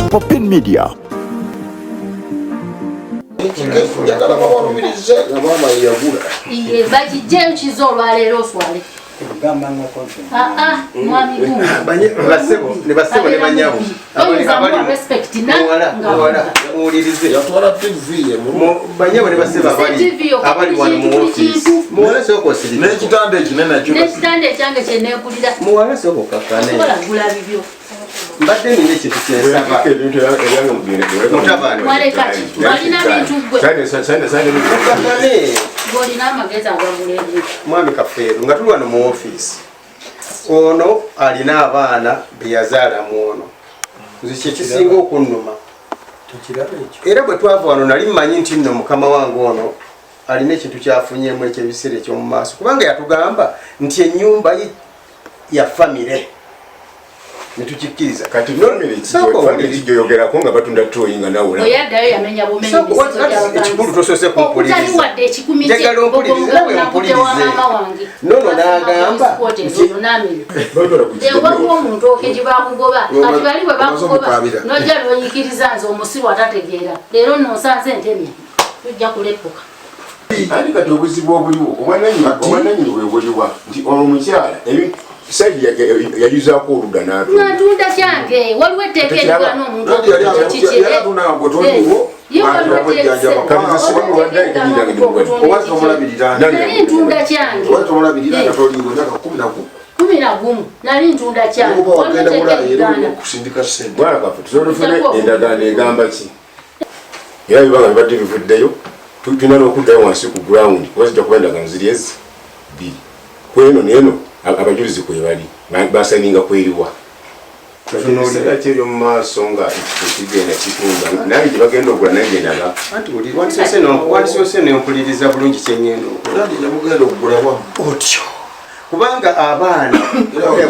Popin Media. Njagala babalumirize nga maama yeyagula. Iye bakijjeyo kiza olwaleero oswale. Ah, ah, mwami gundi. Basebo ne basebo ne banyabo. Abali respect na muwala muwulirize. Yatwala TV ye mu banyabo ne basebo abali abali wano mu office. Muwala soko osirike. N'ekitanda ekinene nakyo. N'ekitanda ekyange kye neegulira. Muwala soko okakkane. Sobola kugula bibyo. Mbadde nina ekintu kyensaba. Mutabani. Waleka ki? Walina bintu ggwe. Mukakkane. Gw'olina amagezi agagula ebintu. Mwami Kafeero nga tuli wano mu ofiisi. Ono alina abaana be yazaala mu ono. Nze kye kisinga okunnuma. Era bwe twava wano nali mmanyi nti nno mukama wange ono alina ekintu kyafunyemu ekyebiseera eky'omu maaso kubanga yatugamba nti ennyumba ye ya famire netukikkiriza. Kati famire kijoyogerako nga batunda toyi nga nawe oyaddayo yamenya bumenyi ekikulu tosoose okutali wadde ekikumi kye Njagala ompulirize nawe ompulirize nono n'agamba nti waliwo omuntu oke gye bakugoba kati bali bwe bakugoba nojja noyikiriza nze omusiru atategeera leero nno nsanze ntemya tujja kulepuka. Anti kati obuzibu obuliwo obwananyini bwe buliwa nti ono omukyala saidi yayuzaako oludda n'atunda. Nga ntunda kyange waliwo etteeka erigaana omuntu nali ntunda kyange 11 nali ntunda kyange waliwo etteeka erigaana. Bwana kaffe tusobola tufune endagaano egamba ki era bibanga bibadde bivuddeyo tulina n'okuddayo wansi ku ground kuba zijja kuba endagaano ziri ezi bbiri kweno neeno abajulizi kwebali basaninga kweriwa ekiseera ki ebyo mu maaso nga ekifo kigenda kitunda nange gye bagenda okugula nange ndaga. Anti wandisoose nempuliriza bulungi kyeŋŋenda okugula otyo kubanga abaana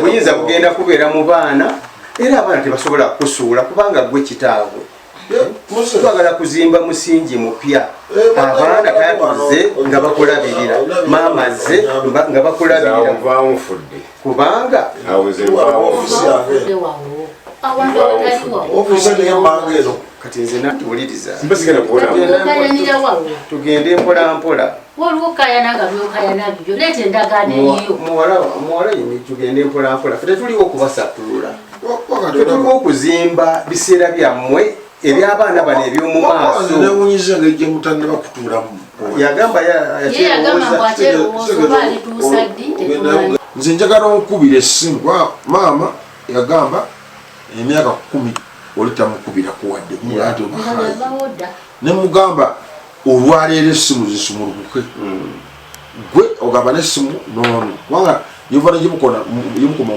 buyinza kugenda kubeera mu baana era abaana tebasobola kukusuula kubanga gwe kitaabwe. Twagala kuzimba musingi mupya abaana katuze nga bakulabirira maama ze nga bakulabirira kubanga kati nze natuwuliriza tugende mpola mpola muwala yini tugende mpola mpola ffe tetuliwo okubasatulula tetuliwo okuzimba biseera byammwe eby'abaana bano eby'omu maaso. Newunyiza engeri gye mutannaba kutuulamu. Yagamba nze njagala okukubira essimu maama yagamba emyaka 10 oli tamukubirako wadde ati ne mugamba olwaleero essimu zisumulukuke gwe ogamba n'essimu n'ono kubanga yovana gimukoma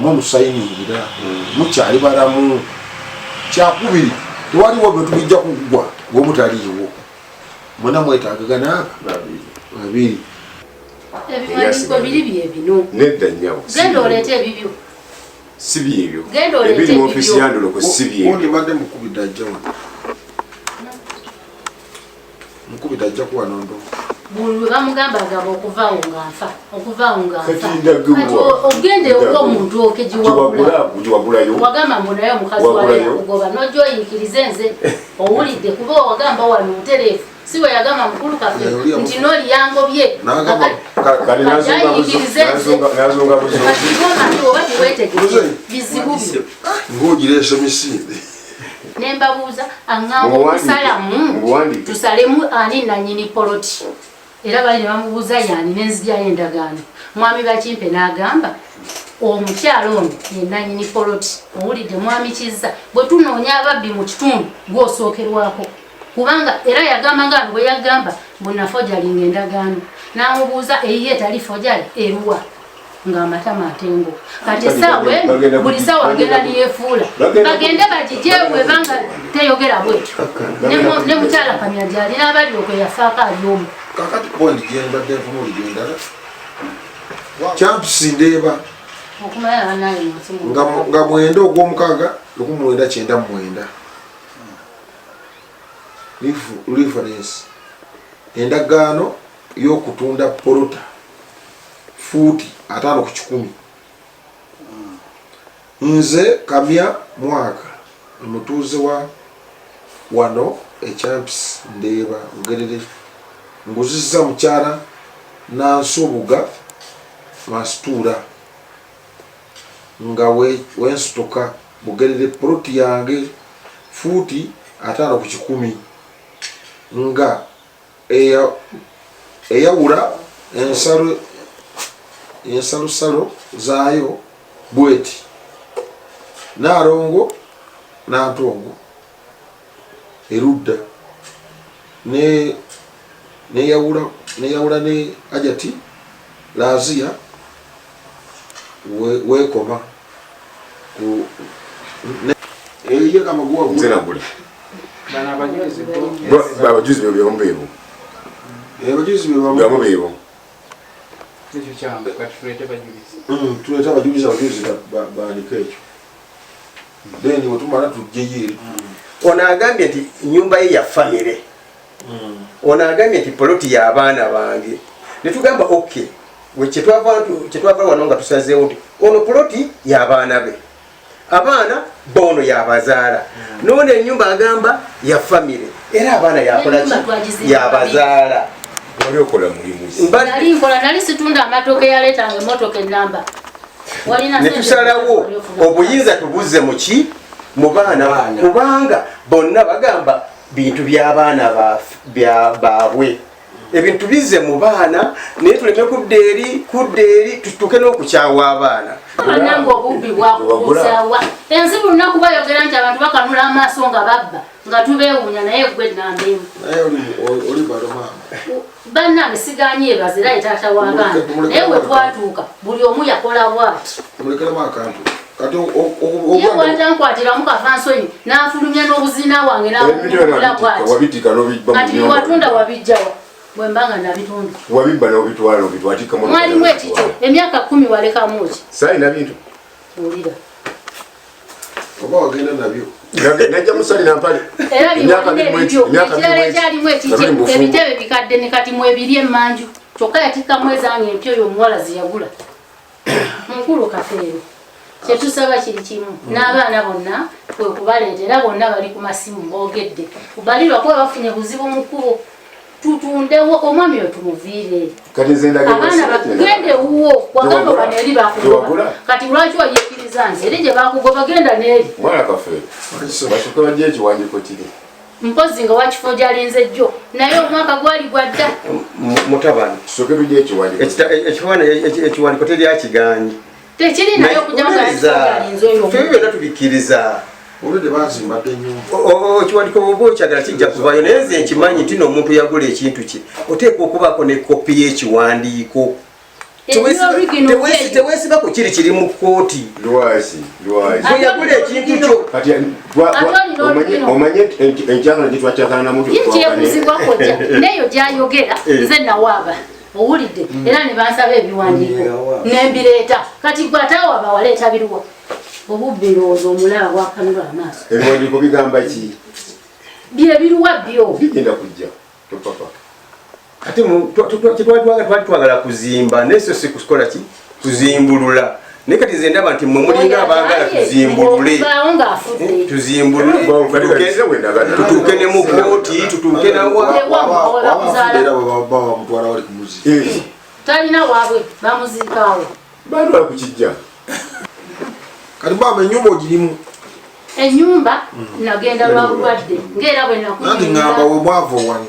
mwe musayiningira mukyali balamu. Kyakubiri tewaliwo bintu bijja kuggwa ng'omutaliiwo mwena mwetaagagana babiri. Ebiwandiiko biri bye bino. Nedda nnyabo. Genda oleete ebibyo. Si byebyo. Ebiri mu ofiisi ya Ndoloko si byebyo. Gundi mbadde mukubidde ajja wano. Mukubidde ajja kuwa nondo. Buli lwe bamugamba agaba okuvaawo nga nfa, okuvaawo nga nfa. Kati ogende omuntu oke giwagula. Wagamba mbu naye omukazi wayo yakugoba n'ojja oyiikirize nze owulidde kuba wagamba wano ntereevu. Si bwe yagamba mukulu kaffe nti n'oli yangobye. Oba tiweetegereze bizibu byo. Ng'ogireese misinde. Ne mbabuuza aŋŋamba okusalamu tusalemu ani nannyini poloti. Era bali ne bamubuuza yaani n'enzigyayo endagaano. Mwami Bakimpe n'agamba omukyala ono ye nannyini poloti. Owulidde mwami Kizza bwe tunoonya ababbi mu kitundu gw'osookerwako. Kubanga era yagamba nga bwe yagamba mbu nafojalinga endagaano. N'amubuuza eyiye etali fojali eruwa ng'amatama atengo. Kati essaawa eno buli ssaawa agenda neyeefuula. Bagende bagigyewe banga teyogera bwetyo. Ne mukyala Kamya gy'ali n'abali okwo yafaako ali omu. Kaakati point gye mbadde ntunuulidde endala. Champs Ndeeba. Okumala bannange mu nsi muno. Nga 9 ogw'omukaaga 1999. Reference endagaano y'okutunda polota fuuti 50 ku 100. Nze Kamya Mwaka omutuuze wa wano e Kyampisi Ndeeba Bugerere nguzizza mukyala Nansubuga Masituura nga wensutuka Bugerere poloti yange fuuti 50 ku 100 nga eyawula ensalosalo zaayo bweti: Naalongo Nantongo erudda neyawula ne Ajati Lazia weekoma ye kamaguwa. Nze nagula. Bano abajulizi bo? Abajulizi bebamu beebo. Abajulizi bebamu. Bebamu beebo. Ekyo kyangu, kati tuleete bajulizi. Tuleete abajulizi, abajulizi bandike ekyo, then wetumala tujjeyo eri. Ono agambye nti nyumba ye ya famire, ono agambye nti poloti y'abaana bange. Netugamba ok, kyetwava wano nga tusazeewo nti ono poloti y'abaana be, abaana bono yabazaala. Noono enyumba agamba ya famire, era abaana yakolaki? Ennyumba twagizimba. Yabazaala. Wali okola mulimu ki? Nali nkola, nali situnda amatooke, yaleetanga emmotoka enamba. Walina Ne sente tusalawo ofuna. Obuyinza tubuze muki? Mu baana, kubanga bonna bagamba bintu by'abaana baabwe. Ebintu bizze mu baana, naye tuleme kudda eri, kudda eri, tutuuke n'okukyawa abaana. Bannange, obubbi bwakubuuzawa ensi? Buli lunaku bayogera nti abantu bakanula amaaso nga babba, nga tubeewuunya, naye gwe namba emu. Naye oli balo maama. Bannange, siganye ebaza, era ye taata w'abaana, naye bwe twatuuka buli omu yakola bwati. Mulekeremu akantu kati. Ye bwatankwatiramu kafansonyi n'afulumya n'obuzina wange n'abugula bwati. Wabitika n'obibba mu Kati nyumba. Watunda wabijjawa bwe mba nga nabitunda? Wabibba n'obitwala, n'obitwatika mu Mwalimu ekikyo emyaka 10 walekamu ki? Saalina bintu. Wulira. Oba wagenda nabyo. Najja musali nampale. Era Emyaka byewalina ebibyo. emyaka Ekirala biri ekyalimu nga ekikye, tuli mu bufumbo. Ebitebe bikadde ne kati mwebiri emmanju, kyokka yatikkamu ezange empya oyo omuwala zeyagula. Mukulu Kafeero, kyetusaba kiri kimu, n'abaana bonna kwe kubaleeta, era bonna bali ku masimu boogedde balirwa kuba bafunye buzibu mu kkubo. Tutundewo omwami oyo tumuviire. Kati nze ndaga Abaana bagende ewuwo, wagamba Gyewagula? bano eri bakugoba. Gyewagula? Kati lwaki wayikiriza nze eri gye bakugoba? Genda n'eri. Mwana Kafeero, basooke bajja ekiwandiiko kiri. Mpozi nga wakifo gyalinze jjo, naye omwaka gwali gwadda. Mutabani. Tusooke tujja ekiwandiiko. Ekiwandiiko teri akiganyi. Tekiri naye okujja nga wakifo gyalinze oyo. Ffe byonna tubikkiriza. Olwedde bazimbadde ennyumba. Ekiwandiiko bwoba okyagala kijja kuvayo, naye nze nkimanyi nti n'omuntu yagula ekintu kye oteekwa okubaako ne kopi y'ekiwandiiko. Teweesiba ku kiri kiri mu kkooti. Lwaki, lwaki? Bwe yagula ekintu kyo. Kati Ate olina olugino. omanye enkyakala gyetwakyakala namuntu. Ye kyebuzibwa kojja neyo gyayogera, nze nawaaba, owulidde? Era ne bansaba ebiwandiiko nembireeta. Kati gwe atawaaba waleeta biruwa? Obubbi ndowooza omulaba bwakanula amaaso. Ebiwandiiko bigamba ki? Bye biruwa byo? Bigenda kujja, topapa. Ate twali twagala kuzimba, naye so si kukola ki, kuzimbulula. Naye kati nze ndaba nti mmwe mulinga abaagala tuzimbulule. Okuvaawo ng'afudde. Tuzimbulule, tutuuke ne mu kooti, tutuuke nawa. Waba era baba bamutwala wali kumuzi. Talina waabwe, bamuziikaawo. Batwala ku kijja. Kati maama, ennyumba ogirimu? Ennyumba nagenda lwa bulwadde, ngaera bwe Nanti ŋŋamba nakunyumira. we mwava wano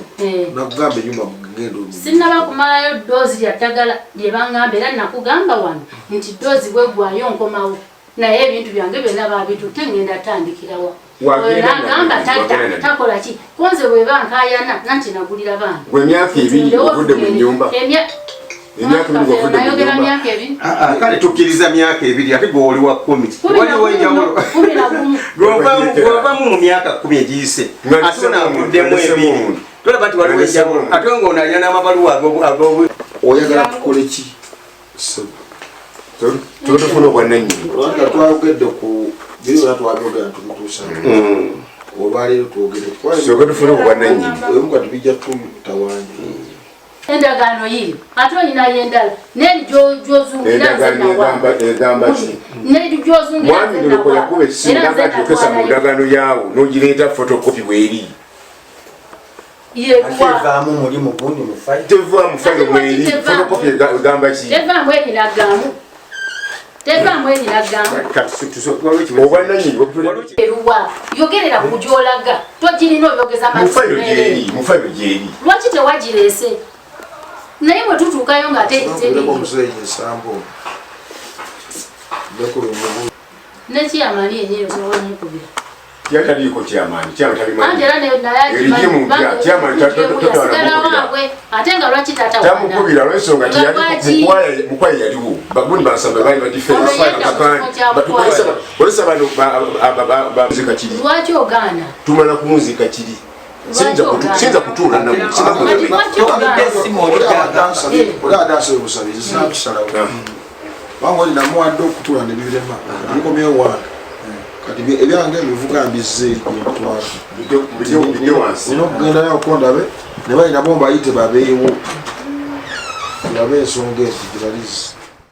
nakugamba ennyumba mugenda. Sinnaba kumalayo doozi lya ddagala lye baŋŋamba, era nakugamba wano nti doozi bweggwayo nkomawo, naye ebintu byange byonna babitutte, ngenda tandikirawa? Wagenda Nagamba nabyo, tadda. wagenda nabyo. Takola ki konze bweba nkayana nanti nagulira baana. Gwe emyaka 2 ovudde mu nyumba. Emyaka 2 ovudde mu Nayogera nyumba. myaka 2. Ah, ah, kale tukkiriza myaka 2, ate gwe oli wa 10. Kumi na Waliwo gumu, enjawulo. 11. Gweovamu mu myaka 10 egiyise, Nga ate ono avuddemu ndese 2. omuntu. Tolaba nti waliwo Ndese enjawulo? omuntu. Ate nga ono alina n'amabaluwa agobu. Oyagala tukole ki, ssebo? Tuba tufuna obwannannyini. Kubanga twayogedde ku biri byonna, twabyogera tubituusa olwaleero twogere. Tusooke tufune obwannannyini. Ebimu kati bijja tutawanya. Endagaano yiyo, ate olinayo endala neri gyozungira nze nawa. Egamba ki? Neri gyozungira Mwami nze Ndoloko nawa. yakuba essimu Era nze nagamba nti yokesa mu natwalayo. ndagaano yaawo n'ogireeta photocopy bweri. Yeruwa? Ate evaamu muli mugundi mu fayiro. Tevaamu Ate fayiro lwaki mweri. tevaamu? Photocopy egamba ki? Tevaamu erinaggamu, tevaamu erinaggamu. Obwannannyini. Eruwa? Yogerera ku gyolaga, togirina, oyogeza Mu fayiro mazima. gyeri, mu fayiro gyeri. Lwaki tewagireese? Naye bwe tutuukayo nga ate Ndeko teriyo. Omuzeeyi ensambo ndeko bemubu. Nekiyamani yenyini osobola omukubira. Yali taliiko kyamaanyi, kyama Anti tabimanyi. era naye Erigimu mpya, chairman totwala yasigala mukubira. waabwe, ate nga lwaki tatawana? Tamukubira olw'ensonga Nga lwaki? Mukwaya yaliwo, bagundi bansamba baali Ono badifensi. yedda mu kifo kya Mukwaya. Olesa bano bazika kiri. Lwaki ogaana? Tumala kumuziika kiri. Siyinza siyinza kutuula nammwe. Kati lwaki ogaana? Esimu oli gyagamba. Oli adansa obusabizi, sinakisalawo kubanga oli namuwadde okutuula nebirema, bikomyewo wange. Kati ebyange ebivuga mbizze eri gyembitwala. Bijje wansi. Nina okugendayo okondabe ne bali nabo mbayite babeewo, tulabe ensonga ezi gyebalizi.